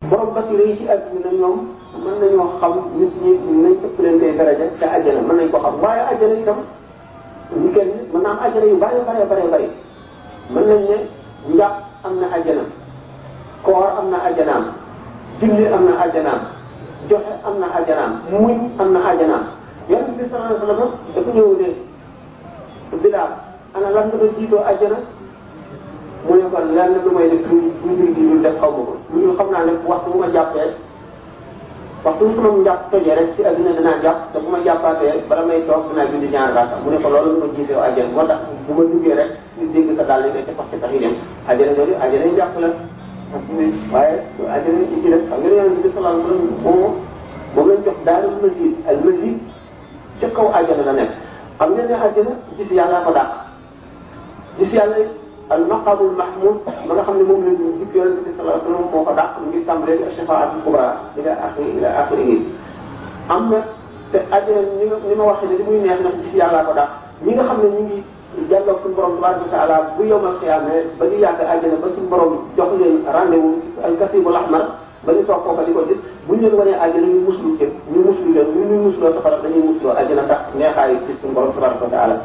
borom basira yi ci àdduna ñoom mën nañoo xam nit ñi nañ ëppalantee daraja te àjjana mën nañ ko xam waaye àjjana itam ñu kenn mën naa am àjjana yu bare mën nañ ne njàpp am na àjjana koor am na àjjanaam julli am na àjjanaam joxe am na àjjanaam muñ am na àjjanaam yonent bi sallallahu alayhi wasallam dafa ñëw ne Bilaal ana lan nga doon jiitoo àjjana mu ne ko lenn lu may def lu def xaw ma ko lu xam naa ne waxtu bu ma jàppee waxtu bu sama njàpp tojee rek ci àdduna dinaa jàpp te bu ma jàppaatee bala may toog dinaa julli ñaar raaka mu ne ko loolu lu ma jiitoo àjjana moo tax bu ma duggee rek ñu dégg sa daal di tax yi dem àjjana jooju àjjana yi jàpp la waaye àjjana yi ci def xam nga yonent bi sallallahu alayhi wasallam moom lañ jox daarul masjid al masjid ca kaw àjjana la nekk xam ngeen ne àjjana gis yàlla ko dàq gis yàlla al maqamul mahmud ma nga xam ne moom la ñu jikk yonent bi sallallahu alayhi wasallam moo ko dàq mu ngi tàmbalee ci shafaatul kubra ila axiri am na te àjjana ni ma waxee ne li muy neex na gis yàlla ko dàq ñi nga xam ne ñu ngi jàlloo suñu borom tabaraka wa taala bu yowmal xiyaama ba ñu yàgg àjjana ba suñu borom jox leen rendez-vous al kasibul ahmar ba ñu toog foofa di ko gis bu ñu leen wanee àjjana ñu muslu jëm ñu muslu jëm ñu musloo safara dañuy musloo àjjana ndax neexaayu ci suñu borom tabaraka wa taala